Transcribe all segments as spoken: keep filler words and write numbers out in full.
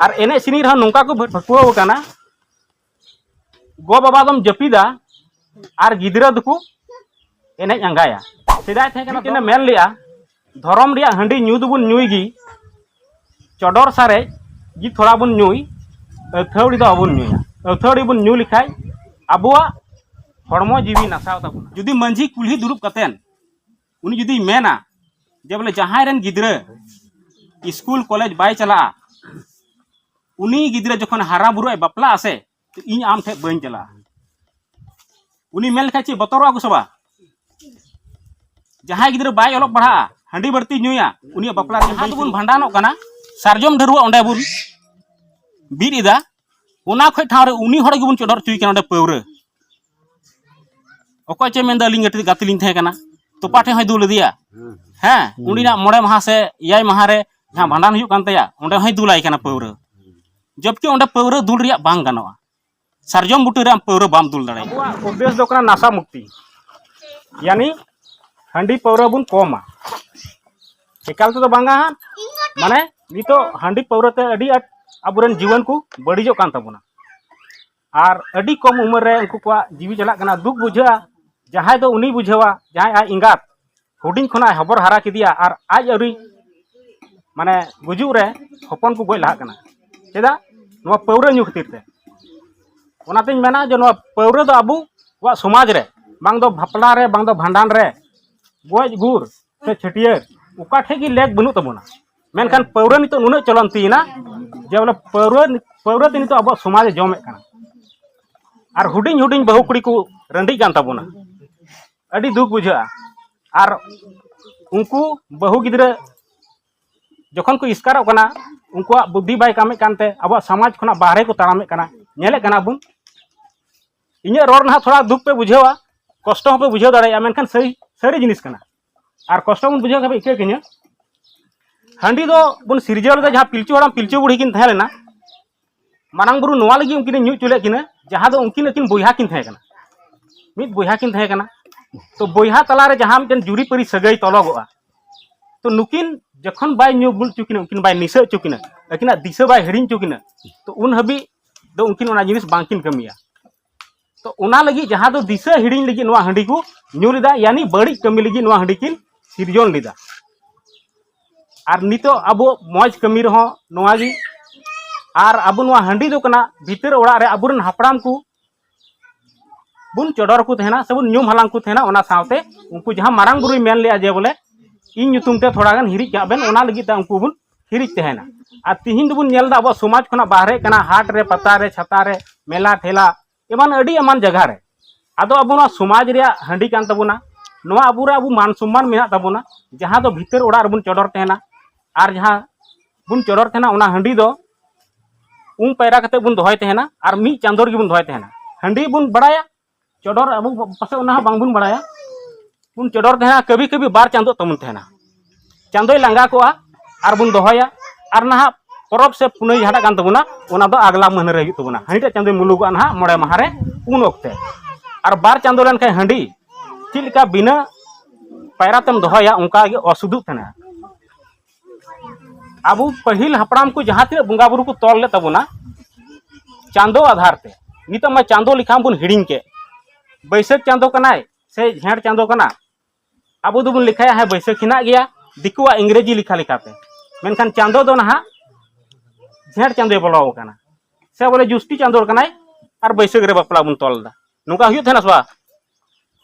ᱟᱨ ᱮᱱᱮᱡ ᱥᱮᱨᱮᱧ ᱨᱮᱦᱚᱸ ᱱᱚᱝᱠᱟ ᱠᱚ ᱵᱷᱟᱹᱴ-, ᱵᱷᱟᱹᱴᱩᱣᱟᱹ ᱟᱠᱟᱱᱟ, ᱜᱚ ᱵᱟᱵᱟ ᱫᱚᱢ ᱡᱟᱹᱯᱤᱫᱟ ᱟᱨ ᱜᱤᱫᱽᱨᱟᱹ ᱫᱚᱠᱚ ᱮᱱᱮᱡ ᱟᱸᱜᱟᱭᱟ᱾ ᱥᱮᱫᱟᱭ ᱛᱟᱦᱮᱸ ᱠᱟᱱᱟ ᱢᱤᱫᱴᱮᱱ ᱮ ᱢᱮᱱ ᱞᱮᱜᱼᱟ, "ᱫᱷᱚᱨᱚᱢ ᱨᱮᱭᱟᱜ ᱦᱟᱺᱰᱤ ᱧᱩ ᱫᱚᱵᱚᱱ ᱧᱩᱭ ᱜᱮ, ᱪᱚᱰᱚᱨ ᱥᱟᱨᱮᱡ ᱜᱮ ᱛᱷᱚᱲᱟ ᱵᱚᱱ ᱧᱩᱭ, ᱟᱹᱛᱷᱟᱹᱣᱲᱤ ᱫᱚ ᱵᱟᱵᱚᱱ ᱧᱩᱭᱟ᱾ ᱟᱹᱛᱷᱟᱹᱣᱲᱤ ᱵᱚᱱ ᱧᱩ ᱞᱮᱠᱷᱟᱡ ᱟᱵᱚᱣᱟᱜ ᱦᱚᱲᱢᱚ ᱡᱤᱣᱤ ᱱᱟᱥᱟᱣ ᱛᱟᱵᱚᱱᱟ᱾" ᱡᱩᱫᱤ ᱢᱟᱹᱡᱷᱤ ᱠᱩᱞᱦᱤ ᱫᱩᱲᱩᱵ ᱠᱟᱛᱮᱱ ᱩᱱᱤ ᱡᱩᱫᱤᱭ ᱢᱮᱱᱟ ᱡᱮ ᱵᱚᱞᱮ ᱡᱟᱦᱟᱸᱭ ᱨᱮᱱ ᱜᱤᱫᱽᱨᱟᱹ ᱥᱠᱩᱞ ᱠᱚᱞᱮᱡᱽ ᱵᱟᱭ ᱪᱟᱞᱟᱜᱼᱟ, ᱩᱱᱤ ᱜᱤᱫᱽᱨᱟᱹ ᱡᱚᱠᱷᱚᱱ ᱦᱟᱨᱟ ᱵᱩᱨᱩᱜ ᱟᱭ, ᱵᱟᱯᱞᱟᱜ ᱟᱥᱮ, ᱛᱚ ᱤᱧ ᱟᱢ ᱴᱷᱮᱱ ᱵᱟᱹᱧ ᱪᱟᱞᱟᱜᱼᱟ᱾ ᱩᱱᱤ ᱢᱮᱱ ᱞᱮᱠᱷᱟᱡ ᱪᱮᱫ ᱵᱚᱛᱚᱨᱚᱜᱼᱟ ᱠᱚ ᱥᱮ ᱵᱟᱝ? ᱡᱟᱦᱟᱸᱭ ᱜᱤᱫᱽᱨᱟᱹ ᱵᱟᱭ ᱚᱞᱚᱜ ᱯᱟᱲᱦᱟᱜᱼᱟ, ᱦᱟᱺᱰᱤ ᱵᱟᱹᱲᱛᱤ ᱧᱩᱭᱟ, ᱩᱱᱤᱭᱟᱜ ᱵᱟᱯᱞᱟ ᱨᱮ ᱡᱟᱦᱟᱸ ᱫᱚᱵᱚᱱ ᱵᱷᱟᱸᱰᱟᱱᱚᱜ ᱠᱟᱱᱟ, ᱥᱟᱨᱡᱚᱢ ᱰᱷᱟᱹᱨᱣᱟᱹᱜ ᱚᱸᱰᱮ ᱵᱚᱱ ᱵᱤᱫ ᱮᱫᱟ, ᱚᱱᱟ ᱠᱷᱚᱡ ᱴᱷᱟᱶ ᱨᱮ ᱩᱱᱤ ᱦᱚᱲ ᱜᱮᱵᱚᱱ ᱪᱚᱰᱚᱨ ᱦᱚᱪᱚᱭ ᱠᱟᱱᱟ ᱚᱸᱰᱮ ᱯᱟᱹᱣᱨᱟᱹ᱾ ᱚᱠᱚᱭ ᱪᱮ ᱢᱮᱱᱫᱟ, "ᱟᱹᱞᱤᱧ ᱜᱟᱛᱮ, ᱜᱟᱛᱮ ᱞᱤᱧ ᱛᱟᱦᱮᱸ ᱠᱟᱱᱟ, ᱛᱚᱯᱟ ᱴᱷᱮᱱ ᱦᱚᱸᱭ ᱫᱩᱞ ᱤᱫᱤᱭᱟ᱾" ᱦᱮᱸ, ᱩᱱᱤᱭᱟᱜ ᱢᱚᱬᱮ ᱢᱟᱦᱟ ᱥᱮ ᱮᱭᱟᱭ ᱢᱟᱦᱟ ᱨᱮ ᱡᱟᱦᱟᱸ ᱵᱷᱟᱸᱰᱟᱱ ᱦᱩᱭᱩᱜ ᱠᱟᱱ ᱛᱟᱭᱟ, ᱚᱸᱰᱮ ᱦᱚᱸᱭ ᱫᱩᱞᱟᱭ ᱠᱟᱱᱟ ᱯᱟᱹᱣᱨᱟᱹ᱾ ᱡᱚᱵᱠᱤ ᱚᱸᱰᱮ ᱯᱟᱹᱣᱨᱟᱹ ᱫᱩᱞ ᱨᱮᱭᱟᱜ ᱵᱟᱝ ᱜᱟᱱᱚᱜᱼᱟ, ᱥᱟᱨᱡᱚᱢ ᱵᱩᱴᱟᱹ ᱨᱮ ᱟᱢ ᱯᱟᱹᱣᱨᱟᱹ ᱵᱟᱢ ᱫᱩᱞ ᱫᱟᱲᱮᱭᱟᱜᱼᱟ᱾ ᱟᱵᱚᱣᱟᱜ ᱩᱫᱽᱫᱮᱥ ᱫᱚ ᱠᱟᱱᱟ ᱱᱟᱥᱟ ᱢᱩᱠᱛᱤ, ᱭᱟᱱᱤ ᱦᱟᱺᱰᱤ ᱯᱟᱹᱣᱨᱟᱹ ᱵᱚᱱ ᱠᱚᱢᱟ, ᱮᱠᱟᱞ ᱛᱮᱫᱚ ᱵᱟᱝᱟ ᱦᱟᱸᱜ᱾ ᱢᱟᱱᱮ ᱱᱤᱛᱚᱜ ᱦᱟᱺᱰᱤ ᱯᱟᱹᱣᱨᱟᱹ ᱛᱮ ᱟᱹᱰᱤ ᱟᱸᱴ ᱟᱵᱚᱨᱮᱱ ᱡᱤᱭᱚᱱ ᱠᱚ ᱵᱟᱹᱲᱤᱡᱚᱜ ᱠᱟᱱ ᱛᱟᱵᱚᱱᱟ᱾ ᱟᱨ ᱟᱹᱰᱤ ᱠᱚᱢ ᱩᱢᱮᱨ ᱨᱮ ᱩᱱᱠᱩ ᱠᱚᱣᱟᱜ ᱡᱤᱣᱤ ᱪᱟᱞᱟᱜ ᱠᱟᱱᱟ᱾ ᱫᱩᱠ ᱵᱩᱡᱷᱟᱹᱜᱼᱟ, ᱡᱟᱦᱟᱸᱭ ᱫᱚ ᱩᱱᱤᱭ ᱵᱩᱡᱷᱟᱹᱣᱟ, ᱡᱟᱦᱟᱸᱭ ᱟᱡ ᱮᱸᱜᱟᱛ ᱦᱩᱰᱤᱧ ᱠᱷᱚᱱᱟᱜ ᱮ ᱦᱚᱵᱚᱨ ᱦᱟᱨᱟ ᱠᱮᱫᱮᱭᱟ ᱟᱨ ᱟᱡ ᱟᱹᱣᱨᱤ, ᱢᱟᱱᱮ, ᱜᱩᱡᱩᱜ ᱨᱮ ᱦᱚᱯᱚᱱ ᱠᱚ ᱜᱚᱡ ᱞᱟᱦᱟᱜ ᱠᱟᱱᱟ᱾ ᱪᱮᱫᱟᱜ? ᱱᱚᱣᱟ ᱯᱟᱹᱣᱨᱟᱹ ᱧᱩ ᱠᱷᱟᱹᱛᱤᱨ ᱛᱮ᱾ ᱚᱱᱟᱛᱤᱧ ᱢᱮᱱᱟ ᱡᱮ ᱱᱚᱣᱟ ᱯᱟᱹᱣᱨᱟᱹ ᱫᱚ ᱟᱵᱚᱣᱟᱜ ᱥᱚᱢᱟᱡᱽ ᱨᱮ, ᱵᱟᱝ ᱫᱚ ᱵᱟᱯᱞᱟ ᱨᱮ, ᱵᱟᱝ ᱫᱚ ᱵᱷᱟᱸᱰᱟᱱ ᱨᱮ, ᱜᱚᱡ ᱜᱩᱨ ᱥᱮ ᱪᱷᱟᱹᱴᱭᱟᱹᱨ, ᱚᱠᱟ ᱴᱷᱮᱡ ᱜᱮ ᱞᱮᱠ ᱵᱟᱹᱱᱩᱜ ᱛᱟᱵᱚᱱᱟ᱾ ᱢᱮᱱᱠᱷᱟᱱ ᱯᱟᱹᱣᱨᱟᱹ ᱱᱤᱛᱚᱜ ᱱᱩᱱᱟᱹᱜ ᱪᱚᱞᱚᱱᱛᱤᱭᱮᱱᱟ ᱡᱮ ᱵᱚᱞᱮ ᱯᱟᱹᱣᱨᱟᱹ, ᱯᱟᱹᱣᱨᱟᱹ ᱛᱮ ᱱᱤᱛᱚᱜ ᱟᱵᱚᱣᱟᱜ ᱥᱚᱢᱟᱡᱽ ᱮ ᱡᱚᱢᱮᱫ ᱠᱟᱱᱟ᱾ ᱟᱨ ᱦᱩᱰᱤᱧ ᱦᱩᱰᱤᱧ ᱵᱟᱹᱦᱩ ᱠᱩᱲᱤ ᱠᱚ ᱨᱟᱺᱰᱤᱜ ᱠᱟᱱ ᱛᱟᱵᱚᱱᱟ᱾ ᱟᱹᱰᱤ ᱫᱩᱠ ᱵᱩᱡᱷᱟᱹᱜᱼᱟ᱾ ᱟᱨ ᱩᱱᱠᱩ ᱵᱟᱹᱦᱩ ᱜᱤᱫᱽᱨᱟᱹ ᱡᱚᱠᱷᱚᱱ ᱠᱚ ᱮᱥᱠᱟᱨᱚᱜ ᱠᱟᱱᱟ, ᱩᱱᱠᱩᱣᱟᱜ ᱵᱩᱫᱽᱫᱷᱤ ᱵᱟᱭ ᱠᱟᱹᱢᱤᱭᱮᱫ ᱠᱟᱱᱛᱮ ᱟᱵᱚᱣᱟᱜ ᱥᱚᱢᱟᱡᱽ ᱠᱷᱚᱱᱟᱜ ᱵᱟᱦᱨᱮ ᱠᱚ ᱛᱟᱲᱟᱢᱮᱫ ᱠᱟᱱᱟ, ᱧᱮᱞᱮᱫ ᱠᱟᱱᱟ ᱵᱚᱱ᱾ ᱤᱧᱟᱹᱜ ᱨᱚᱲ ᱱᱟᱦᱟᱜ ᱛᱷᱚᱲᱟ ᱫᱩᱠ ᱯᱮ ᱵᱩᱡᱷᱟᱹᱣᱟ, ᱠᱚᱥᱴᱚ ᱦᱚᱸᱯᱮ ᱵᱩᱡᱷᱟᱹᱣ ᱫᱟᱲᱮᱭᱟᱜᱼᱟ, ᱢᱮᱱᱠᱷᱟᱱ ᱥᱟᱹᱨᱤ, ᱥᱟᱹᱨᱤ ᱡᱤᱱᱤᱥ ᱠᱟᱱᱟ᱾ ᱟᱨ ᱠᱚᱥᱴᱚ ᱵᱚᱱ ᱵᱩᱡᱷᱟᱹᱣ ᱠᱷᱟᱱ ᱤᱠᱟᱹ ᱠᱟᱹᱧᱟᱹ᱾ ᱦᱟᱺᱰᱤ ᱫᱚ ᱵᱚᱱ ᱥᱤᱨᱡᱟᱹᱣ ᱞᱮᱫᱟ ᱡᱟᱦᱟᱸ ᱯᱤᱞᱪᱩ ᱦᱟᱲᱟᱢ ᱯᱤᱞᱪᱩ ᱵᱩᱲᱦᱤ ᱠᱤᱱ ᱛᱟᱦᱮᱸ ᱞᱮᱱᱟ, ᱢᱟᱨᱟᱝ ᱵᱩᱨᱩ ᱱᱚᱣᱟ ᱞᱟᱹᱜᱤᱫ ᱩᱱᱠᱤᱱ ᱧᱩ ᱦᱚᱪᱚ ᱞᱮᱫ ᱠᱤᱱᱟ, ᱡᱟᱦᱟᱸ ᱫᱚ ᱩᱱᱠᱤᱱ ᱟᱹᱠᱤᱱ ᱵᱚᱭᱦᱟ ᱠᱤᱱ ᱛᱟᱦᱮᱸ ᱠᱟᱱᱟ, ᱢᱤᱫ ᱵᱚᱭᱦᱟ ᱠᱤᱱ ᱛᱟᱦᱮᱸ ᱠᱟᱱᱟ᱾ ᱛᱚ ᱵᱚᱭᱦᱟ ᱛᱟᱞᱟᱨᱮ ᱡᱟᱦᱟᱸ ᱢᱤᱫᱴᱮᱱ ᱡᱩᱨᱤᱯᱟᱹᱨᱤ ᱥᱟᱹᱜᱟᱹᱭ ᱛᱚᱞᱚᱜᱚᱜᱼᱟ, ᱛᱚ ᱱᱩᱠᱤᱱ ᱡᱚᱠᱷᱚᱱ ᱵᱟᱭ ᱧᱩ ᱵᱩᱞ ᱦᱚᱪᱚ ᱠᱤᱱᱟ, ᱩᱱᱠᱤᱱ ᱵᱟᱭ ᱱᱤᱥᱟᱹ ᱦᱚᱪᱚ ᱠᱤᱱᱟ, ᱟᱹᱠᱤᱱᱟᱜ ᱫᱤᱥᱟᱹ ᱵᱟᱭ ᱦᱤᱲᱤᱧ ᱦᱚᱪᱚ ᱠᱤᱱᱟ, ᱛᱚ ᱩᱱ ᱦᱟᱹᱵᱤᱡ ᱫᱚ ᱩᱱᱠᱤᱱ ᱚᱱᱟ ᱡᱤᱱᱤᱥ ᱵᱟᱝᱠᱤᱱ ᱠᱟᱹᱢᱤᱭᱟ᱾ ᱛᱚ ᱚᱱᱟ ᱞᱟᱹᱜᱤᱫ, ᱡᱟᱦᱟᱸ ᱫᱚ ᱫᱤᱥᱟᱹ ᱦᱤᱲᱤᱧ ᱞᱟᱹᱜᱤᱫ ᱱᱚᱣᱟ ᱦᱟᱺᱰᱤ ᱠᱚ ᱧᱩ ᱞᱮᱫᱟ, ᱭᱟᱱᱤ ᱵᱟᱹᱲᱤᱡ ᱠᱟᱹᱢᱤ ᱞᱟᱹᱜᱤᱫ ᱱᱚᱣᱟ ᱦᱟᱺᱰᱤ ᱠᱤᱱ ᱥᱤᱨᱡᱚᱱ ᱞᱮᱫᱟ᱾ ᱟᱨ ᱱᱤᱛᱚᱜ ᱟᱵᱚ ᱢᱚᱡᱽ ᱠᱟᱹᱢᱤ ᱨᱮᱦᱚᱸ ᱱᱚᱣᱟ ᱜᱮ᱾ ᱟᱨ ᱟᱵᱚ ᱱᱚᱣᱟ ᱦᱟᱺᱰᱤ ᱫᱚ ᱠᱟᱱᱟ, ᱵᱷᱤᱛᱟᱹᱨ ᱚᱲᱟᱜ ᱨᱮ ᱟᱵᱚᱨᱮᱱ ᱦᱟᱯᱲᱟᱢ ᱠᱚ ᱵᱚᱱ ᱪᱚᱰᱚᱨ ᱠᱚ ᱛᱟᱦᱮᱱᱟ ᱥᱮᱵᱚᱱ ᱧᱩᱢ ᱦᱟᱞᱟᱝ ᱠᱚ ᱛᱟᱦᱮᱱᱟ᱾ ᱚᱱᱟ ᱥᱟᱶᱛᱮ ᱩᱱᱠᱩ ᱡᱟᱦᱟᱸ ᱢᱟᱨᱟᱝ ᱵᱩᱨᱩᱭ ᱢᱮᱱ ᱞᱮᱜᱼᱟ ᱡᱮ ᱵᱚᱞᱮ, "ᱤᱧ ᱧᱩᱛᱩᱢ ᱛᱮ ᱛᱷᱚᱲᱟ ᱜᱟᱱ ᱦᱤᱨᱤᱡ ᱠᱟᱜ ᱵᱮᱱ", ᱚᱱᱟ ᱞᱟᱹᱜᱤᱫ ᱛᱮ ᱩᱱᱠᱩ ᱵᱚᱱ ᱦᱤᱨᱤᱡ ᱛᱟᱦᱮᱱᱟ᱾ ᱟᱨ ᱛᱤᱦᱤᱧ ᱫᱚᱵᱚᱱ ᱧᱮᱞ ᱮᱫᱟ, ᱟᱵᱚᱣᱟᱜ ᱥᱚᱢᱟᱡᱽ ᱠᱷᱚᱱᱟᱜ ᱵᱟᱦᱨᱮ ᱠᱟᱱᱟ, ᱦᱟᱴ ᱨᱮ, ᱯᱟᱛᱟ ᱨᱮ, ᱪᱷᱟᱛᱟ ᱨᱮ, ᱢᱮᱞᱟ ᱴᱷᱮᱞᱟ, ᱮᱢᱟᱱ ᱟᱹᱰᱤ ᱮᱢᱟᱱ ᱡᱟᱭᱜᱟ ᱨᱮ᱾ ᱟᱫᱚ ᱟᱵᱚ ᱱᱚᱣᱟ ᱥᱚᱢᱟᱡᱽ ᱨᱮᱭᱟᱜ ᱦᱟᱺᱰᱤ ᱠᱟᱱ ᱛᱟᱵᱚᱱᱟ, ᱱᱚᱣᱟ ᱟᱵᱚ ᱨᱮ ᱟᱵᱚ ᱢᱟᱱ ᱥᱚᱢᱢᱟᱱ ᱢᱮᱱᱟᱜ ᱛᱟᱵᱚᱱᱟ, ᱡᱟᱦᱟᱸ ᱫᱚ ᱵᱷᱤᱛᱟᱹᱨ ᱚᱲᱟᱜ ᱨᱮᱵᱚᱱ ᱪᱚᱰᱚᱨ ᱛᱟᱦᱮᱱᱟ᱾ ᱟᱨ ᱡᱟᱦᱟᱸ ᱵᱚᱱ ᱪᱚᱰᱚᱨ ᱛᱟᱦᱮᱱᱟ, ᱚᱱᱟ ᱦᱟᱺᱰᱤ ᱫᱚ ᱩᱢ ᱯᱟᱭᱨᱟ ᱠᱟᱛᱮ ᱵᱚᱱ ᱫᱚᱦᱚᱭ ᱛᱟᱦᱮᱱᱟ ᱟᱨ ᱢᱤᱫ ᱪᱟᱸᱫᱳ ᱨᱮᱜᱮ ᱵᱚᱱ ᱫᱚᱦᱚᱭ ᱛᱟᱦᱮᱱᱟ᱾ ᱦᱟᱺᱰᱤ ᱵᱚᱱ ᱵᱟᱲᱟᱭᱟ ᱪᱚᱰᱚᱨ, ᱟᱵᱚ ᱯᱟᱥᱮᱡ ᱚᱱᱟ ᱦᱚᱸ ᱵᱟᱝᱵᱚᱱ ᱵᱟᱲᱟᱭᱟ, ᱵᱚᱱ ᱪᱚᱰᱚᱨ ᱛᱟᱦᱮᱱᱟ, ᱠᱟᱹᱵᱷᱤ ᱠᱟᱹᱵᱷᱤ ᱵᱟᱨ ᱪᱟᱸᱫᱳᱜ ᱛᱟᱵᱚᱱ ᱛᱟᱦᱮᱱᱟ᱾ ᱪᱟᱸᱫᱳᱭ ᱞᱟᱸᱜᱟ ᱠᱚᱜᱼᱟ ᱟᱨ ᱵᱚᱱ ᱫᱚᱦᱚᱭᱟ᱾ ᱟᱨ ᱱᱟᱦᱟᱜ ᱯᱚᱨᱚᱵᱽ ᱥᱮ ᱯᱩᱱᱟᱹᱭ ᱡᱟᱦᱟᱸᱴᱟᱜ ᱠᱟᱱ ᱛᱟᱵᱚᱱᱟ, ᱚᱱᱟ ᱫᱚ ᱟᱜᱽᱞᱟ ᱢᱟᱹᱦᱱᱟᱹ ᱨᱮ ᱦᱩᱭᱩᱜ ᱛᱟᱵᱚᱱᱟ᱾ ᱦᱟᱺᱰᱤᱴᱟᱜ ᱪᱟᱸᱫᱳᱭ ᱢᱩᱞᱩᱜᱚᱜᱼᱟ ᱱᱟᱦᱟᱜ ᱢᱚᱬᱮ ᱢᱟᱦᱟ ᱨᱮ, ᱩᱱ ᱚᱠᱛᱮ᱾ ᱟᱨ ᱵᱟᱨ ᱪᱟᱸᱫᱳ ᱞᱮᱱᱠᱷᱟᱱ ᱦᱟᱺᱰᱤ ᱪᱮᱫ ᱞᱮᱠᱟ ᱵᱤᱱᱟᱹ ᱯᱟᱭᱨᱟ ᱛᱮᱢ ᱫᱚᱦᱚᱭᱟ, ᱚᱱᱠᱟ ᱜᱮ ᱚᱥᱩᱫᱷᱩᱜ ᱛᱟᱦᱮᱱᱟ᱾ ᱟᱵᱚ ᱯᱟᱹᱦᱤᱞ ᱦᱟᱯᱲᱟᱢ ᱠᱚ ᱡᱟᱦᱟᱸ ᱛᱤᱱᱟᱹᱜ ᱵᱚᱸᱜᱟ ᱵᱩᱨᱩ ᱠᱚ ᱛᱚᱞ ᱞᱮᱫ ᱛᱟᱵᱚᱱᱟ, ᱪᱟᱸᱫᱳ ᱟᱫᱷᱟᱨ ᱛᱮ᱾ ᱱᱤᱛᱚᱜ ᱢᱟ ᱪᱟᱸᱫᱳ ᱞᱮᱠᱷᱟ ᱵᱚᱱ ᱦᱤᱲᱤᱧ ᱠᱮᱫ᱾ ᱵᱟᱹᱭᱥᱟᱹᱠᱷ ᱪᱟᱸᱫᱳ ᱠᱟᱱᱟᱭ ᱥᱮ ᱡᱷᱮᱸᱴ ᱪᱟᱸᱫᱳ ᱠᱟᱱᱟ, ᱟᱵᱚ ᱫᱚᱵᱚᱱ ᱞᱮᱠᱷᱟᱭᱟ, ᱦᱮᱸ, ᱵᱟᱹᱭᱥᱟᱹᱠᱷ ᱦᱮᱱᱟᱜ ᱜᱮᱭᱟ, ᱫᱤᱠᱩᱣᱟᱜ ᱤᱝᱨᱮᱡᱤ ᱞᱮᱠᱷᱟ ᱞᱮᱠᱟᱛᱮ᱾ ᱢᱮᱱᱠᱷᱟᱱ ᱪᱟᱸᱫᱳ ᱫᱚ ᱱᱟᱦᱟᱜ ᱡᱷᱮᱸᱴ ᱪᱟᱸᱫᱳᱭ ᱵᱚᱞᱚ ᱟᱠᱟᱱᱟ, ᱥᱮ ᱵᱚᱞᱮ ᱡᱩᱥᱴᱤ ᱪᱟᱸᱫᱳ ᱠᱟᱱᱟᱭ, ᱟᱨ ᱵᱟᱹᱭᱥᱟᱹᱠᱷ ᱨᱮ ᱵᱟᱯᱞᱟ ᱵᱚᱱ ᱛᱚᱞ ᱮᱫᱟ᱾ ᱱᱚᱝᱠᱟ ᱦᱩᱭᱩᱜ ᱛᱟᱦᱮᱱᱟ ᱥᱮ ᱵᱟᱝ?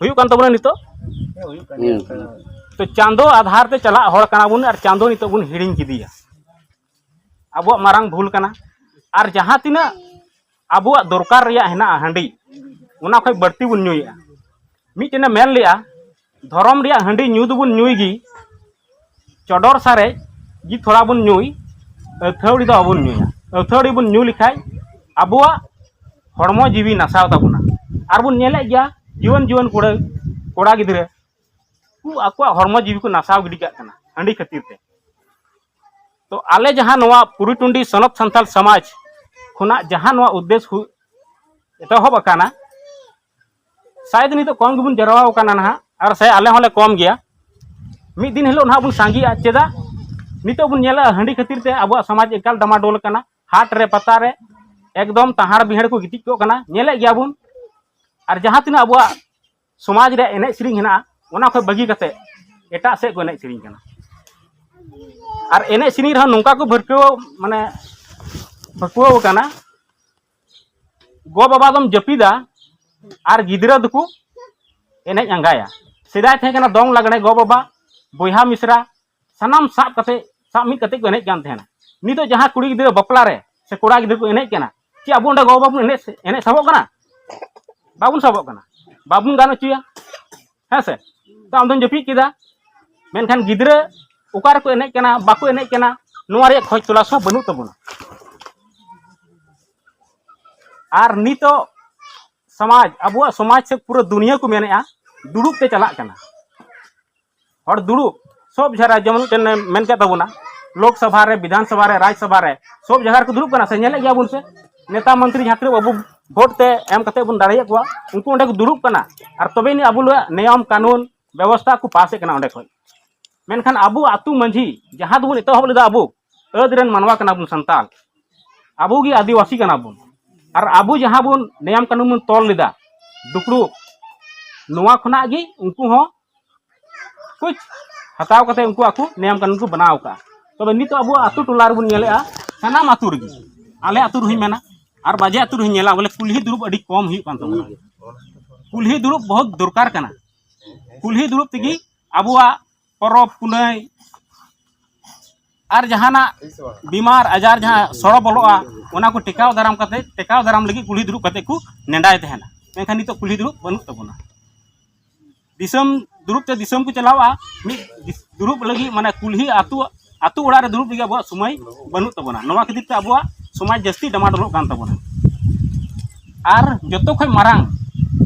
ᱦᱩᱭᱩᱜ ᱠᱟᱱ ᱛᱟᱵᱚᱱᱟ ᱱᱤᱛᱚᱜ᱾ ᱦᱮᱸ, ᱦᱩᱭᱩᱜ ᱠᱟᱱ ᱜᱮᱭᱟ᱾ ᱦᱩᱸ᱾ ᱛᱚ ᱪᱟᱸᱫᱳ ᱟᱫᱷᱟᱨ ᱛᱮ ᱪᱟᱞᱟᱜ ᱦᱚᱲ ᱠᱟᱱᱟ ᱵᱚᱱ, ᱟᱨ ᱪᱟᱸᱫᱳ ᱱᱤᱛᱚᱜ ᱵᱚᱱ ᱦᱤᱲᱤᱧ ᱠᱮᱫᱮᱭᱟ᱾ ᱟᱵᱚᱣᱟᱜ ᱢᱟᱨᱟᱝ ᱵᱷᱩᱞ ᱠᱟᱱᱟ᱾ ᱟᱨ ᱡᱟᱦᱟᱸ ᱛᱤᱱᱟᱹᱜ ᱟᱵᱚᱣᱟᱜ ᱫᱚᱨᱠᱟᱨ ᱨᱮᱭᱟᱜ ᱦᱮᱱᱟᱜᱼᱟ ᱦᱟᱺᱰᱤ, ᱚᱱᱟ ᱠᱷᱚᱱ ᱵᱟᱹᱲᱛᱤ ᱵᱚᱱ ᱧᱩᱭᱮᱫᱼᱟ᱾ ᱢᱤᱫᱴᱮᱱᱮ ᱢᱮᱱ ᱞᱮᱜᱼᱟ, "ᱫᱷᱚᱨᱚᱢ ᱨᱮᱭᱟᱜ ᱦᱟᱺᱰᱤ ᱧᱩ ᱫᱚᱵᱚᱱ ᱧᱩᱭ ᱜᱮ, ᱪᱚᱰᱚᱨ ᱥᱟᱨᱮᱡ ᱜᱮ ᱛᱷᱚᱲᱟ ᱵᱚᱱ ᱧᱩᱭ, ᱟᱹᱛᱷᱟᱹᱣᱲᱤ ᱫᱚ ᱵᱟᱵᱚᱱ ᱧᱩᱭᱟ᱾ ᱟᱹᱛᱷᱟᱹᱣᱲᱤ ᱵᱚᱱ ᱧᱩ ᱞᱮᱠᱷᱟᱡ ᱟᱵᱚᱣᱟᱜ ᱦᱚᱲᱢᱚ ᱡᱤᱣᱤ ᱱᱟᱥᱟᱣ ᱛᱟᱵᱚᱱᱟ᱾" ᱟᱨ ᱵᱚᱱ ᱧᱮᱞᱮᱫ ᱜᱮᱭᱟ, ᱡᱩᱣᱟᱹᱱ ᱡᱩᱣᱟᱹᱱ ᱠᱚᱲᱟ, ᱠᱚᱲᱟ ᱜᱤᱫᱽᱨᱟᱹ ᱠᱚ ᱟᱠᱚᱣᱟᱜ ᱦᱚᱲᱢᱚ ᱡᱤᱣᱤ ᱠᱚ ᱱᱟᱥᱟᱣ ᱜᱤᱰᱤ ᱠᱟᱜ ᱠᱟᱱᱟ ᱦᱟᱺᱰᱤ ᱠᱷᱟᱹᱛᱤᱨ ᱛᱮ᱾ ᱛᱚ ᱟᱞᱮ ᱡᱟᱦᱟᱸ ᱱᱚᱣᱟ ᱯᱩᱨᱤᱴᱩᱱᱰᱤ ᱥᱚᱱᱚᱛ ᱥᱟᱱᱛᱟᱞ ᱥᱚᱢᱟᱡᱽ ᱠᱷᱚᱱᱟᱜ ᱡᱟᱦᱟᱸ ᱱᱚᱣᱟ ᱩᱫᱽᱫᱮᱥ ᱦᱩ-, ᱮᱛᱚᱦᱚᱵ ᱟᱠᱟᱱᱟ, ᱥᱟᱭᱮᱫ ᱱᱤᱛᱚᱜ ᱠᱚᱢ ᱜᱮᱵᱚᱱ ᱡᱟᱨᱣᱟ ᱟᱠᱟᱱᱟ ᱱᱟᱦᱟᱜ, ᱟᱨ ᱥᱮ ᱟᱞᱮ ᱦᱚᱸᱞᱮ ᱠᱚᱢ ᱜᱮᱭᱟ᱾ ᱢᱤᱫ ᱫᱤᱱ ᱦᱤᱞᱳᱜ ᱱᱟᱦᱟᱜ ᱵᱚᱱ ᱥᱟᱸᱜᱮᱜᱼᱟ᱾ ᱪᱮᱫᱟᱜ? ᱱᱤᱛᱚᱜ ᱵᱚᱱ ᱧᱮᱞᱟ, ᱦᱟᱺᱰᱤ ᱠᱷᱟᱹᱛᱤᱨ ᱛᱮ ᱟᱵᱚᱣᱟᱜ ᱥᱚᱢᱟᱡᱽ ᱮᱠᱟᱞ ᱰᱟᱢᱟᱰᱳᱞ ᱟᱠᱟᱱᱟ᱾ ᱦᱟᱴ ᱨᱮ, ᱯᱟᱛᱟ ᱨᱮ ᱮᱠᱫᱚᱢ ᱛᱟᱦᱟᱲ ᱵᱤᱦᱟᱹᱲ ᱠᱚ ᱜᱤᱛᱤᱡ ᱠᱚᱜ ᱠᱟᱱᱟ, ᱧᱮᱞᱮᱫ ᱜᱮᱭᱟ ᱵᱚᱱ᱾ ᱟᱨ ᱡᱟᱦᱟᱸ ᱛᱤᱱᱟᱹᱜ ᱟᱵᱚᱣᱟᱜ ᱥᱚᱢᱟᱡᱽ ᱨᱮ ᱮᱱᱮᱡ ᱥᱮᱨᱮᱧ ᱦᱮᱱᱟᱜᱼᱟ, ᱚᱱᱟ ᱠᱷᱚᱱ ᱵᱟᱹᱜᱤ ᱠᱟᱛᱮ ᱮᱴᱟᱜ ᱥᱮᱫ ᱠᱚ ᱮᱱᱮᱡ ᱥᱮᱨᱮᱧ ᱠᱟᱱᱟ᱾ ᱟᱨ ᱮᱱᱮᱡ ᱥᱮᱨᱮᱧ ᱨᱮᱦᱚᱸ ᱱᱚᱝᱠᱟ ᱠᱚ ᱵᱷᱟᱹᱨᱠᱟᱹᱣ, ᱢᱟᱱᱮ ᱵᱷᱟᱹᱨᱠᱟᱹᱣ ᱟᱠᱟᱱᱟ, ᱜᱚ ᱵᱟᱵᱟ ᱫᱚᱢ ᱡᱟᱹᱯᱤᱫᱟ ᱟᱨ ᱜᱤᱫᱽᱨᱟᱹ ᱫᱚᱠᱚ ᱮᱱᱮᱡ ᱟᱸᱜᱟᱭᱟ᱾ ᱥᱮᱫᱟᱭ ᱛᱟᱦᱮᱸ ᱠᱟᱱᱟ ᱫᱚᱝ ᱞᱟᱜᱽᱲᱮ, ᱜᱚ ᱵᱟᱵᱟ, ᱵᱚᱭᱦᱟ ᱢᱤᱥᱨᱟ, ᱥᱟᱱᱟᱢ ᱥᱟᱵ ᱠᱟᱛᱮ, ᱥᱟᱵ ᱢᱤᱫ ᱠᱟᱛᱮ ᱠᱚ ᱮᱱᱮᱡ ᱠᱟᱱ ᱛᱟᱦᱮᱱᱟ᱾ ᱱᱤᱛᱚᱜ ᱡᱟᱦᱟᱸ ᱠᱩᱲᱤ ᱜᱤᱫᱽᱨᱟᱹ ᱵᱟᱯᱞᱟ ᱨᱮ ᱥᱮ ᱠᱚᱲᱟ ᱜᱤᱫᱽᱨᱟᱹ ᱠᱚ ᱮᱱᱮᱡ ᱠᱟᱱᱟ, ᱪᱮᱫ ᱟᱵᱚ ᱚᱸᱰᱮ ᱜᱚ ᱵᱟᱵᱟ ᱵᱚᱱ ᱮᱱᱮᱡ, ᱮᱱᱮᱡ ᱥᱟᱵᱚᱜ ᱠᱟᱱᱟ? ᱵᱟᱵᱚᱱ ᱥᱟᱵᱚᱜ ᱠᱟᱱᱟ, ᱵᱟᱵᱚᱱ ᱜᱟᱱ ᱦᱚᱪᱚᱭᱟ, ᱦᱮᱸ ᱥᱮ? ᱛᱚ ᱟᱢ ᱫᱚᱢ ᱡᱟᱹᱯᱤᱫ ᱠᱮᱫᱟ, ᱢᱮᱱᱠᱷᱟᱱ ᱜᱤᱫᱽᱨᱟᱹ ᱚᱠᱟ ᱨᱮᱠᱚ ᱮᱱᱮᱡ ᱠᱟᱱᱟ, ᱵᱟᱠᱚ ᱮᱱᱮᱡ ᱠᱟᱱᱟ, ᱱᱚᱣᱟ ᱨᱮᱭᱟᱜ ᱠᱷᱚᱡᱽ ᱛᱚᱞᱟᱥ ᱦᱚᱸ ᱵᱟᱹᱱᱩᱜ ᱛᱟᱵᱚᱱᱟ᱾ ᱟᱨ ᱱᱤᱛᱚᱜ ᱥᱚᱢᱟᱡᱽ, ᱟᱵᱚᱣᱟᱜ ᱥᱚᱢᱟᱡᱽ ᱥᱮ ᱯᱩᱨᱟᱹ ᱫᱩᱱᱤᱭᱟᱹ ᱠᱚ ᱢᱮᱱᱮᱫᱼᱟ, ᱫᱩᱲᱩᱵ ᱛᱮ ᱪᱟᱞᱟᱜ ᱠᱟᱱᱟ᱾ ᱦᱚᱲ ᱫᱩᱲᱩᱵ, ᱥᱚᱵ ᱡᱟᱭᱜᱟ ᱨᱮ, ᱡᱮᱢᱚᱱ ᱢᱤᱫᱴᱮᱱ ᱢᱮᱱ ᱠᱮᱫ ᱛᱟᱵᱚᱱᱟ, ᱞᱳᱠ ᱥᱚᱵᱷᱟ ᱨᱮ, ᱵᱤᱫᱷᱟᱱ ᱥᱚᱵᱷᱟ ᱨᱮ, ᱨᱟᱡᱽ ᱥᱚᱵᱷᱟ ᱨᱮ, ᱥᱚᱵ ᱡᱟᱭᱜᱟ ᱨᱮᱠᱚ ᱫᱩᱲᱩᱵ ᱠᱟᱱᱟ ᱥᱮ, ᱧᱮᱞᱮᱫ ᱜᱮᱭᱟ ᱵᱚᱱ ᱥᱮ, ᱱᱮᱛᱟ ᱢᱚᱱᱛᱨᱤ ᱡᱟᱦᱟᱸ ᱛᱤᱱᱟᱹᱜ ᱟᱵᱚ ᱵᱷᱳᱴ ᱛᱮ ᱮᱢ ᱠᱟᱛᱮ ᱵᱚᱱ ᱫᱟᱲᱮᱭᱟᱜ ᱠᱚᱣᱟ, ᱩᱱᱠᱩ ᱚᱸᱰᱮ ᱠᱚ ᱫᱩᱲᱩᱵ ᱠᱟᱱᱟ᱾ ᱟᱨ ᱛᱚᱵᱮ ᱟᱹᱱᱤᱡ ᱟᱵᱚᱣᱟᱜ ᱱᱤᱭᱚᱢ ᱠᱟᱹᱱᱩᱱ ᱵᱮᱵᱚᱥᱛᱷᱟ ᱠᱚ ᱯᱟᱥᱮᱫ ᱠᱟᱱᱟ ᱚᱸᱰᱮ ᱠᱷᱚᱱ᱾ ᱢᱮᱱᱠᱷᱟᱱ ᱟᱵᱚ ᱟᱹᱛᱩ ᱢᱟᱹᱡᱷᱤ ᱡᱟᱦᱟᱸ ᱫᱚᱵᱚᱱ ᱮᱛᱚᱦᱚᱵ ᱞᱮᱫᱟ, ᱟᱵᱚ ᱟᱹᱫ ᱨᱮᱱ ᱢᱟᱱᱣᱟ ᱠᱟᱱᱟ ᱵᱚᱱ ᱥᱟᱱᱛᱟᱲ, ᱟᱵᱚ ᱜᱮ ᱟᱹᱫᱤᱵᱟᱹᱥᱤ ᱠᱟᱱᱟ ᱵᱚᱱ, ᱟᱨ ᱟᱵᱚ ᱡᱟᱦᱟᱸ ᱵᱚᱱ ᱱᱤᱭᱚᱢ ᱠᱟᱹᱱᱩᱱ ᱵᱚᱱ ᱛᱚᱞ ᱞᱮᱫᱟ, ᱫᱩᱯᱲᱩᱵ, ᱱᱚᱣᱟ ᱠᱷᱚᱱᱟᱜ ᱜᱮ ᱩᱱᱠᱩ ᱦᱚᱸ ᱠᱩᱪ ᱦᱟᱛᱟᱣ ᱠᱟᱛᱮ ᱩᱱᱠᱩ ᱟᱠᱚ ᱱᱤᱭᱚᱢ ᱠᱟᱹᱱᱩᱱ ᱠᱚ ᱵᱮᱱᱟᱣ ᱟᱠᱟᱫᱼᱟ᱾ ᱛᱚᱵᱮ ᱱᱤᱛᱚᱜ ᱟᱵᱚ ᱟᱹᱛᱩ ᱴᱚᱞᱟ ᱨᱮᱵᱚᱱ ᱧᱮᱞᱮᱫᱼᱟ, ᱥᱟᱱᱟᱢ ᱟᱹᱛᱩ ᱨᱮᱜᱮ, ᱟᱞᱮ ᱟᱹᱛᱩ ᱨᱮᱦᱚᱸᱧ ᱢᱮᱱᱟ ᱟᱨ ᱵᱟᱡᱮ ᱟᱹᱛᱩ ᱨᱮᱦᱚᱸᱧ ᱧᱮᱞᱟ, ᱵᱚᱞᱮ ᱠᱩᱞᱦᱤ ᱫᱩᱲᱩᱵ ᱟᱹᱰᱤ ᱠᱚᱢ ᱦᱩᱭᱩᱜ ᱠᱟᱱ ᱛᱟᱵᱚᱱᱟ᱾ ᱠᱩᱞᱦᱤ ᱫᱩᱲᱩᱵ ᱵᱚᱦᱩᱛ ᱫᱚᱨᱠᱟᱨ ᱠᱟᱱᱟ᱾ ᱠᱩᱞᱦᱤ ᱫᱩᱲᱩᱵ ᱛᱮᱜᱮ ᱟᱵᱚᱣᱟᱜ ᱯᱚᱨᱚᱵᱽ ᱯᱩᱱᱟᱹᱭ ᱟᱨ ᱡᱟᱦᱟᱱᱟᱜ ᱵᱤᱢᱟᱨ ᱟᱡᱟᱨ ᱡᱟᱦᱟᱸ ᱥᱚᱲᱚ ᱵᱚᱞᱚᱜᱼᱟ, ᱚᱱᱟ ᱠᱚ ᱴᱮᱠᱟᱣ ᱫᱟᱨᱟᱢ ᱠᱟᱛᱮ, ᱴᱮᱠᱟᱣ ᱫᱟᱨᱟᱢ ᱞᱟᱹᱜᱤᱫ ᱠᱩᱞᱦᱤ ᱫᱩᱲᱩᱵ ᱠᱟᱛᱮ ᱠᱚ ᱱᱮᱰᱟᱭ ᱛᱟᱦᱮᱱᱟ᱾ ᱢᱮᱱᱠᱷᱟᱱ ᱱᱤᱛᱚᱜ ᱠᱩᱞᱦᱤ ᱫᱩᱲᱩᱵ ᱵᱟᱹᱱᱩᱜ ᱛᱟᱵᱚᱱᱟ᱾ ᱫᱤᱥᱚᱢ ᱫᱩᱲᱩᱵ ᱛᱮ ᱫᱤᱥᱚᱢ ᱠᱚ ᱪᱟᱞᱟᱣᱼᱟ, ᱢᱤᱫ ᱫᱤᱥ-, ᱫᱩᱲᱩᱵ ᱞᱟᱹᱜᱤᱫ, ᱢᱟᱱᱮ ᱠᱩᱞᱦᱤ ᱟᱹᱛᱩ, ᱟᱹᱛᱩ ᱚᱲᱟᱜ ᱨᱮ ᱫᱩᱲᱩᱵ ᱞᱟᱹᱜᱤᱫ ᱟᱵᱚᱣᱟᱜ ᱥᱚᱢᱚᱭ ᱵᱟᱹᱱᱩᱜ ᱛᱟᱵᱚᱱᱟ᱾ ᱱᱚᱣᱟ ᱠᱷᱟᱹᱛᱤᱨ ᱛᱮ ᱟᱵᱚᱣᱟᱜ ᱥᱚᱢᱟᱡᱽ ᱡᱟᱹᱥᱛᱤ ᱰᱟᱢᱟᱰᱳᱞᱚᱜ ᱠᱟᱱ ᱛᱟᱵᱚᱱᱟ᱾ ᱟᱨ ᱡᱚᱛᱚ ᱠᱷᱚᱱ ᱢᱟᱨᱟᱝ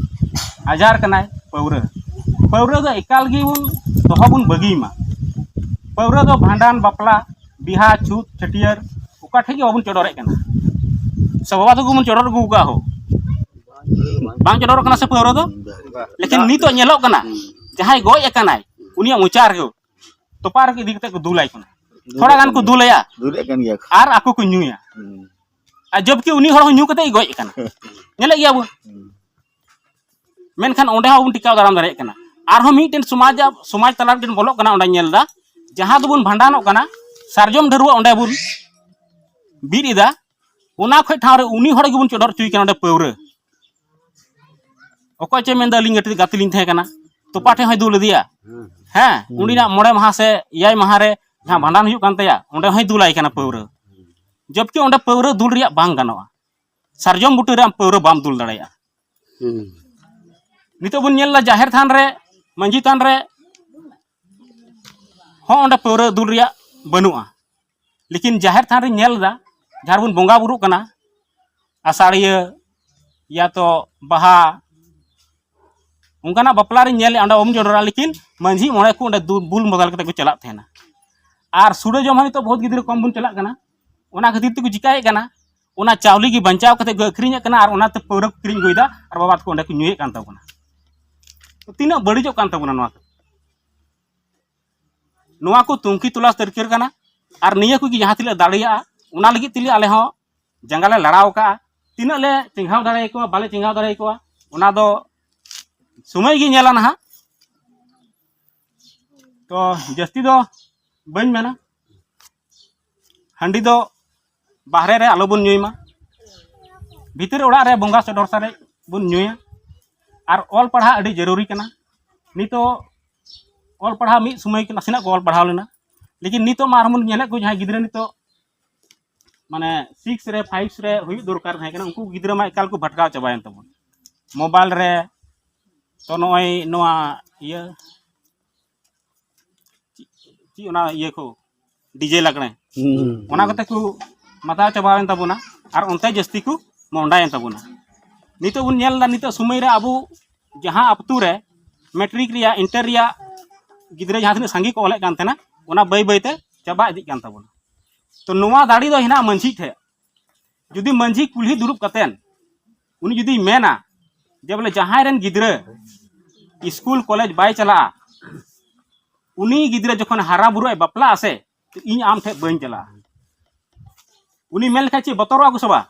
ᱟᱡᱟᱨ ᱠᱟᱱᱟᱭ ᱯᱟᱹᱣᱨᱟᱹ᱾ ᱯᱟᱹᱣᱨᱟᱹ ᱫᱚ ᱮᱠᱟᱞ ᱜᱮ ᱵᱚᱱ ᱫᱚᱦᱚ ᱵᱚᱱ ᱵᱟᱹᱜᱤᱭ ᱢᱟ᱾ ᱯᱟᱹᱣᱨᱟᱹ ᱫᱚ ᱵᱷᱟᱸᱰᱟᱱ, ᱵᱟᱯᱞᱟ, ᱵᱤᱦᱟ, ᱪᱷᱩᱛ, ᱪᱷᱟᱹᱴᱭᱟᱹᱨ, ᱚᱠᱟ ᱴᱷᱮᱡ ᱜᱮ ᱵᱟᱵᱚᱱ ᱪᱚᱰᱚᱨᱮᱫ ᱠᱟᱱᱟ᱾ ᱥᱮ ᱵᱟᱵᱟ ᱛᱟᱠᱚ ᱵᱚᱱ ᱪᱚᱰᱚᱨ ᱟᱹᱜᱩ ᱟᱠᱟᱫ ᱦᱚᱸ? ᱵᱟᱝ ᱪᱚᱰᱚᱨ ᱠᱟᱱᱟ ᱥᱮ ᱯᱟᱹᱣᱨᱟᱹ ᱫᱚ? ᱞᱮᱠᱤᱱ ᱱᱤᱛᱚᱜ ᱧᱮᱞᱚᱜ ᱠᱟᱱᱟ, ᱡᱟᱦᱟᱸᱭ ᱜᱚᱡ ᱟᱠᱟᱱᱟᱭ, ᱩᱱᱤᱭᱟᱜ ᱢᱚᱪᱟ ᱨᱮᱜᱮ ᱛᱚᱯᱟ ᱨᱮᱜᱮ ᱤᱫᱤ ᱠᱟᱛᱮ ᱠᱚ ᱫᱩᱞᱟᱭ ᱠᱟᱱᱟ᱾ ᱛᱷᱚᱲᱟ ᱜᱟᱱ ᱠᱚ ᱫᱩᱞᱟᱭᱟ, ᱫᱩᱞᱮᱫ ᱠᱟᱱ ᱜᱮᱭᱟ ᱠᱚ᱾ ᱟᱨ ᱟᱠᱚ ᱠᱚ ᱧᱩᱭᱟ᱾ ᱦᱩᱸ᱾ ᱟᱨ ᱡᱚᱵᱠᱤ ᱩᱱᱤ ᱦᱚᱲ ᱦᱚᱸ ᱧᱩ ᱠᱟᱛᱮ ᱜᱮ ᱜᱚᱡ ᱟᱠᱟᱱᱟ᱾ ᱧᱮᱞᱮᱫ ᱜᱮᱭᱟ ᱵᱚᱱ᱾ ᱦᱩᱸ᱾ ᱢᱮᱱᱠᱷᱟᱱ ᱚᱸᱰᱮ ᱦᱚᱸ ᱵᱚᱱ ᱴᱤᱠᱟᱣ ᱫᱟᱨᱟᱢ ᱫᱟᱲᱮᱭᱟᱜ ᱠᱟᱱᱟ᱾ ᱟᱨᱦᱚᱸ ᱢᱤᱫᱴᱮᱱ ᱥᱚᱢᱟᱡᱽ, ᱥᱚᱢᱟᱡᱽ ᱛᱟᱞᱟ ᱨᱮ ᱵᱚᱞᱚᱜ ᱠᱟᱱᱟ, ᱚᱸᱰᱮ ᱧᱮᱞ ᱮᱫᱟ, ᱡᱟᱦᱟᱸ ᱫᱚᱵᱚᱱ ᱵᱷᱟᱸᱰᱟᱱᱚᱜ ᱠᱟᱱᱟ, ᱥᱟᱨᱡᱚᱢ ᱰᱷᱟᱹᱨᱣᱟᱹᱜ ᱚᱸᱰᱮ ᱵᱚᱱ ᱵᱤᱫ ᱮᱫᱟ, ᱚᱱᱟ ᱠᱷᱚᱡ ᱴᱷᱟᱶ ᱨᱮ ᱩᱱᱤ ᱦᱚᱲ ᱜᱮᱵᱚᱱ ᱪᱚᱰᱚᱨ ᱦᱚᱪᱚᱭ ᱠᱟᱱᱟ ᱚᱸᱰᱮ ᱯᱟᱹᱣᱨᱟᱹ᱾ ᱚᱠᱚᱭ ᱪᱮ ᱢᱮᱱᱫᱟ, ᱟᱹᱞᱤᱧ ᱜᱟᱛᱮ, ᱜᱟᱛᱮ ᱞᱤᱧ ᱛᱟᱦᱮᱸ ᱠᱟᱱᱟ, ᱛᱚᱯᱟ ᱴᱷᱮᱡ ᱦᱚᱸᱭ ᱫᱩᱞ ᱤᱫᱤᱭᱟ᱾ ᱦᱮᱸ, ᱦᱩᱸ᱾ ᱩᱱᱤᱭᱟᱜ ᱢᱚᱬᱮ ᱢᱟᱦᱟ ᱥᱮ ᱮᱭᱟᱭ ᱢᱟᱦᱟ ᱨᱮ ᱡᱟᱦᱟᱸ ᱦᱩᱸ᱾ ᱵᱷᱟᱸᱰᱟᱱ ᱦᱩᱭᱩᱜ ᱠᱟᱱ ᱛᱟᱭᱟ, ᱚᱸᱰᱮ ᱦᱚᱸᱭ ᱫᱩᱞᱟᱭ ᱠᱟᱱᱟ ᱯᱟᱹᱣᱨᱟᱹ᱾ ᱡᱚᱵᱠᱤ ᱚᱸᱰᱮ ᱯᱟᱹᱣᱨᱟᱹ ᱫᱩᱞ ᱨᱮᱭᱟᱜ ᱵᱟᱝ ᱜᱟᱱᱚᱜᱼᱟ᱾ ᱥᱟᱨᱡᱚᱢ ᱵᱩᱴᱟᱹ ᱨᱮ ᱟᱢ ᱯᱟᱹᱣᱨᱟᱹ ᱵᱟᱢ ᱫᱩᱞ ᱫᱟᱲᱮᱭᱟᱜᱼᱟ᱾ ᱦᱩᱸ᱾ ᱱᱤᱛᱚᱜ ᱵᱚᱱ ᱧᱮᱞ ᱮᱫᱟ, ᱡᱟᱦᱮᱨ ᱛᱷᱟᱱ ᱨᱮ, ᱢᱟᱹᱡᱷᱤ ᱛᱷᱟᱱ ᱨᱮ ᱦᱚᱸ ᱚᱸᱰᱮ ᱯᱟᱹᱣᱨᱟᱹ ᱫᱩᱞ ᱨᱮᱭᱟᱜ ᱵᱟᱹᱱᱩᱜᱼᱟ᱾ ᱞᱮᱠᱤᱱ ᱡᱟᱦᱮᱨ ᱛᱷᱟᱱ ᱨᱤᱧ ᱧᱮᱞ ᱮᱫᱟ, ᱡᱟᱦᱟᱸ ᱨᱮᱵᱚᱱ ᱵᱚᱸᱜᱟ ᱵᱩᱨᱩᱜ ᱠᱟᱱᱟ, ᱟᱥᱟᱲᱤᱭᱟᱹ ᱭᱟ ᱛᱚ ᱵᱟᱦᱟ, ᱚᱱᱠᱟᱱᱟᱜ ᱵᱟᱯᱞᱟ ᱨᱤᱧ ᱧᱮᱞᱮᱫᱼᱟ, ᱚᱸᱰᱮ ᱩᱢ ᱡᱚᱰᱚᱨᱟ, ᱞᱮᱠᱤᱱ ᱢᱟᱹᱡᱷᱤ ᱢᱚᱬᱮ ᱠᱚ ᱚᱸᱰᱮ ᱫᱩ-, ᱵᱩᱞ ᱵᱚᱫᱚᱞ ᱠᱟᱛᱮ ᱠᱚ ᱪᱟᱞᱟᱜ ᱛᱟᱦᱮᱱᱟ᱾ ᱟᱨ ᱥᱩᱲᱟᱹ ᱡᱚᱢ ᱦᱚᱸ ᱱᱤᱛᱚᱜ ᱵᱚᱦᱩᱛ ᱜᱤᱫᱽᱨᱟᱹ ᱠᱚᱢ ᱵᱚᱱ ᱪᱟᱞᱟᱜ ᱠᱟᱱᱟ, ᱚᱱᱟ ᱠᱷᱟᱹᱛᱤᱨ ᱛᱮᱠᱚ ᱪᱤᱠᱟᱹᱭᱮᱫ ᱠᱟᱱᱟ, ᱚᱱᱟ ᱪᱟᱣᱞᱮ ᱜᱮ ᱵᱟᱧᱪᱟᱣ ᱠᱟᱛᱮ ᱠᱚ ᱟᱹᱠᱷᱨᱤᱧᱮᱫ ᱠᱟᱱᱟ ᱟᱨ ᱚᱱᱟᱛᱮ ᱯᱟᱹᱣᱨᱟᱹ ᱠᱚ ᱠᱤᱨᱤᱧ ᱟᱹᱜᱩᱭᱮᱫᱟ ᱟᱨ ᱵᱟᱵᱟ ᱛᱟᱠᱚ ᱚᱸᱰᱮ ᱠᱚ ᱧᱩᱭᱮᱫ ᱠᱟᱱ ᱛᱟᱵᱚᱱᱟ᱾ ᱛᱚ, ᱛᱤᱱᱟᱹᱜ ᱵᱟᱹᱲᱤᱡᱚᱜ ᱠᱟᱱ ᱛᱟᱵᱚᱱᱟ ᱱᱚᱣᱟ ᱠᱚ᱾ ᱱᱚᱣᱟ ᱠᱚ ᱛᱩᱝᱠᱷᱤ ᱛᱚᱞᱟᱥ ᱫᱚᱨᱠᱟᱨ ᱠᱟᱱᱟ᱾ ᱟᱨ ᱱᱤᱭᱟᱹ ᱠᱚᱜᱮ ᱡᱟᱦᱟᱸ ᱛᱤᱱᱟᱹᱜ ᱫᱟᱲᱮᱭᱟᱜᱼᱟ, ᱚᱱᱟ ᱞᱟᱹᱜᱤᱫ ᱛᱮᱞᱮ ᱟᱞᱮ ᱦᱚᱸ ᱡᱟᱸᱜᱟ ᱞᱮ ᱞᱟᱲᱟᱣ ᱠᱟᱜᱼᱟ᱾ ᱛᱤᱱᱟᱹᱜ ᱞᱮ ᱪᱮᱸᱜᱷᱟᱣ ᱫᱟᱲᱮᱭᱟᱠᱚᱣᱟ, ᱵᱟᱞᱮ ᱪᱮᱸᱜᱷᱟᱣ ᱫᱟᱲᱮᱭᱟᱠᱚᱣᱟ, ᱚᱱᱟ ᱫᱚ ᱥᱚᱢᱚᱭ ᱜᱮ ᱧᱮᱞᱟ ᱱᱟᱦᱟᱜ᱾ ᱛᱚ, ᱡᱟᱹᱥᱛᱤ ᱫᱚ ᱵᱟᱹᱧ ᱢᱮᱱᱟ᱾ ᱦᱟᱺᱰᱤ ᱫᱚ ᱵᱟᱦᱨᱮ ᱨᱮ ᱟᱞᱚ ᱵᱚᱱ ᱧᱩᱭ ᱢᱟ, ᱵᱷᱤᱛᱤᱨ ᱚᱲᱟᱜ ᱨᱮ ᱵᱚᱸᱜᱟ ᱪᱚᱰᱚᱨ ᱥᱟᱨᱮᱡ ᱵᱚᱱ ᱧᱩᱭᱟ᱾ ᱟᱨ ᱚᱞ ᱯᱟᱲᱦᱟᱜ ᱟᱹᱰᱤ ᱡᱟᱹᱨᱩᱨᱤ ᱠᱟᱱᱟ᱾ ᱱᱤᱛᱚᱜ ᱚᱞ ᱯᱟᱲᱦᱟᱣ ᱢᱤᱫ ᱥᱚᱢᱚᱭ ᱱᱟᱥᱮᱱᱟᱜ ᱠᱚ ᱚᱞ ᱯᱟᱲᱦᱟᱣ ᱞᱮᱱᱟ, ᱞᱮᱠᱤᱱ ᱱᱤᱛᱚᱜ ᱢᱟ ᱟᱨᱦᱚᱸ ᱵᱚᱱ ᱧᱮᱞᱮᱫ ᱠᱚ, ᱡᱟᱦᱟᱸᱭ ᱜᱤᱫᱽᱨᱟᱹ ᱱᱤᱛᱚᱜ ᱢᱟᱱᱮ ᱥᱤᱠᱥ ᱨᱮ, ᱯᱷᱟᱭᱤᱵᱷ ᱨᱮ ᱦᱩᱭᱩᱜ ᱫᱚᱨᱠᱟᱨ ᱛᱟᱦᱮᱸ ᱠᱟᱱᱟ, ᱩᱱᱠᱩ ᱜᱤᱫᱽᱨᱟᱹ ᱢᱟ ᱮᱠᱟᱞ ᱠᱚ ᱵᱷᱟᱴᱠᱟᱣ ᱪᱟᱵᱟᱭᱮᱱ ᱛᱟᱵᱚᱱ ᱢᱳᱵᱟᱭᱤᱞ ᱨᱮ᱾ ᱛᱚ, ᱱᱚᱜᱼᱚᱭ ᱱᱚᱣᱟ ᱤᱭᱟᱹ, ᱪᱮᱫ, ᱪᱮᱫ ᱚᱱᱟ ᱤᱭᱟᱹ ᱠᱚ, ᱰᱤᱡᱮ ᱞᱟᱜᱽᱬᱮ, ᱦᱩᱸ᱾ ᱚᱱᱟ ᱠᱚᱛᱮ ᱠᱚ ᱢᱟᱛᱟᱣ ᱪᱟᱵᱟᱭᱮᱱ ᱛᱟᱵᱚᱱᱟ ᱟᱨ ᱚᱱᱛᱮ ᱡᱟᱹᱥᱛᱤ ᱠᱚ ᱢᱚᱦᱰᱟᱭᱮᱱ ᱛᱟᱵᱚᱱᱟ᱾ ᱱᱤᱛᱚᱜ ᱵᱚᱱ ᱧᱮᱞ ᱮᱫᱟ, ᱱᱤᱛᱚᱜ ᱥᱚᱢᱚᱭ ᱨᱮ ᱟᱵᱚ ᱡᱟᱦᱟᱸ ᱟᱹᱛᱩ ᱨᱮ ᱢᱮᱴᱨᱤᱠ ᱨᱮᱭᱟᱜ, ᱤᱱᱴᱟᱨ ᱨᱮᱭᱟᱜ ᱜᱤᱫᱽᱨᱟᱹ ᱡᱟᱦᱟᱸ ᱛᱤᱱᱟᱹᱜ ᱥᱟᱸᱜᱮ ᱠᱚ ᱚᱞᱮᱫ ᱠᱟᱱ ᱛᱟᱦᱮᱱᱟ, ᱚᱱᱟ ᱵᱟᱹᱭ ᱵᱟᱹᱭ ᱛᱮ ᱪᱟᱵᱟ ᱤᱫᱤᱜ ᱠᱟᱱ ᱛᱟᱵᱚᱱᱟ᱾ ᱛᱚ, ᱱᱚᱣᱟ ᱫᱟᱲᱮ ᱫᱚ ᱦᱮᱱᱟᱜᱼᱟ ᱢᱟᱹᱡᱷᱤ ᱴᱷᱮᱡ᱾ ᱡᱩᱫᱤ ᱢᱟᱹᱡᱷᱤ ᱠᱩᱞᱦᱤ ᱫᱩᱲᱩᱵ ᱠᱟᱛᱮᱱ ᱩᱱᱤ ᱡᱩᱫᱤᱭ ᱢᱮᱱᱟ ᱡᱮ ᱵᱚᱞᱮ ᱡᱟᱦᱟᱸᱭ ᱨᱮᱱ ᱜᱤᱫᱽᱨᱟᱹ ᱥᱠᱩᱞ ᱠᱚᱞᱮᱡᱽ ᱵᱟᱭ ᱪᱟᱞᱟᱜᱼᱟ, ᱩᱱᱤ ᱜᱤᱫᱽᱨᱟᱹ ᱡᱚᱠᱷᱚᱱ ᱦᱟᱨᱟ ᱵᱩᱨᱩᱜ ᱟᱭ, ᱵᱟᱯᱞᱟᱜ ᱟᱥᱮ, ᱛᱚ ᱤᱧ ᱟᱢ ᱴᱷᱮᱱ ᱵᱟᱹᱧ ᱪᱟᱞᱟᱜᱼᱟ᱾ ᱩᱱᱤ ᱢᱮᱱ ᱞᱮᱠᱷᱟᱱ ᱪᱮᱫ ᱵᱚᱛᱚᱨᱚᱜᱼᱟ ᱠᱚ ᱥᱮ ᱵᱟᱝ?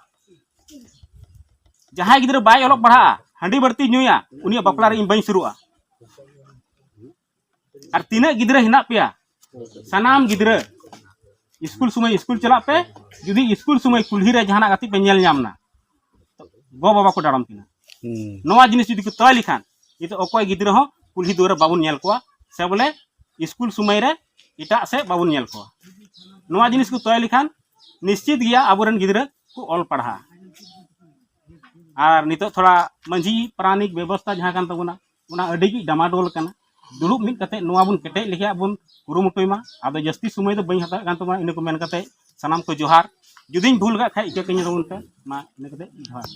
ᱡᱟᱦᱟᱸᱭ ᱜᱤᱫᱽᱨᱟᱹ ᱵᱟᱭ ᱚᱞᱚᱜ ᱯᱟᱲᱦᱟᱜᱼᱟ, ᱦᱟᱺᱰᱤ ᱵᱟᱹᱲᱛᱤ ᱧᱩᱭᱟ, ᱩᱱᱤᱭᱟᱜ ᱵᱟᱯᱞᱟ ᱨᱮ ᱤᱧ ᱵᱟᱹᱧ ᱥᱩᱨᱩᱜᱼᱟ᱾ ᱟᱨ ᱛᱤᱱᱟᱹᱜ ᱜᱤᱫᱽᱨᱟᱹ ᱦᱮᱱᱟᱜ ᱯᱮᱭᱟ, ᱥᱟᱱᱟᱢ ᱜᱤᱫᱽᱨᱟᱹ ᱤᱥᱠᱩᱞ ᱥᱚᱢᱚᱭ ᱤᱥᱠᱩᱞ ᱪᱟᱞᱟᱜ ᱯᱮ᱾ ᱡᱩᱫᱤ ᱤᱥᱠᱩᱞ ᱥᱚᱢᱚᱭ ᱠᱩᱞᱦᱤ ᱨᱮ ᱡᱟᱦᱟᱱᱟᱜ ᱜᱟᱛᱮ ᱯᱮ ᱧᱮᱞ ᱧᱟᱢ ᱱᱟ, ᱜᱚ ᱵᱟᱵᱟ ᱠᱚ ᱰᱟᱲᱚᱢ ᱠᱤᱱᱟ᱾ ᱦᱩᱸ᱾ ᱱᱚᱣᱟ ᱡᱤᱱᱤᱥ ᱡᱩᱫᱤ ᱠᱚ ᱛᱚᱭ ᱞᱮᱠᱷᱟᱱ, ᱱᱤᱛᱚᱜ ᱚᱠᱚᱭ ᱜᱤᱫᱽᱨᱟᱹ ᱦᱚᱸ ᱠᱩᱞᱦᱤ ᱫᱩᱣᱟᱹᱨ ᱨᱮ ᱵᱟᱵᱚᱱ ᱧᱮᱞ ᱠᱚᱣᱟ, ᱥᱮ ᱵᱚᱞᱮ ᱤᱥᱠᱩᱞ ᱥᱚᱢᱚᱭ ᱨᱮ ᱮᱴᱟᱜ ᱥᱮᱫ ᱵᱟᱵᱚᱱ ᱧᱮᱞ ᱠᱚᱣᱟ᱾ ᱱᱚᱣᱟ ᱡᱤᱱᱤᱥ ᱠᱚ ᱛᱚᱭ ᱞᱮᱠᱷᱟᱱ ᱱᱤᱥᱪᱤᱛ ᱜᱮᱭᱟ ᱟᱵᱚᱨᱮᱱ ᱜᱤᱫᱽᱨᱟᱹ ᱠᱚ ᱚᱞ ᱯᱟᱲᱦᱟᱜᱼᱟ᱾ ᱟᱨ ᱱᱤᱛᱚᱜ ᱛᱷᱚᱲᱟ ᱢᱟᱹᱡᱷᱤ ᱯᱟᱨᱟᱱᱤᱠ ᱵᱮᱵᱚᱥᱛᱷᱟ ᱡᱟᱦᱟᱸ ᱠᱟᱱ ᱛᱟᱵᱚᱱᱟ, ᱚᱱᱟ ᱟᱹᱰᱤ ᱜᱮ ᱰᱟᱢᱟᱰᱳᱞ ᱠᱟᱱᱟ᱾ ᱫᱩᱲᱩᱵ ᱢᱤᱫ ᱠᱟᱛᱮ ᱱᱚᱣᱟ ᱵᱚᱱ ᱠᱮᱴᱮᱡ ᱞᱮᱠᱷᱟᱱ ᱵᱚᱱ ᱠᱩᱨᱩᱢᱩᱴᱩᱭ ᱢᱟ᱾ ᱟᱫᱚ ᱡᱟᱹᱥᱛᱤ ᱥᱚᱢᱚᱭ ᱫᱚ ᱵᱟᱹᱧ ᱦᱟᱛᱟᱣᱮᱫ ᱠᱟᱱ ᱛᱟᱵᱚᱱᱟ, ᱤᱱᱟᱹ ᱠᱚ ᱢᱮᱱ ᱠᱟᱛᱮ ᱥᱟᱱᱟᱢ ᱠᱚ ᱡᱚᱦᱟᱨ᱾ ᱡᱩᱫᱤᱧ ᱵᱷᱩᱞ ᱠᱟᱜ ᱠᱷᱟᱡ ᱤᱠᱟᱹ ᱠᱟᱹᱧ ᱛᱟᱵᱚᱱ ᱯᱮ᱾ ᱢᱟ ᱤᱱᱟᱹ ᱠᱟᱛᱮ ᱡᱚᱦᱟᱨ᱾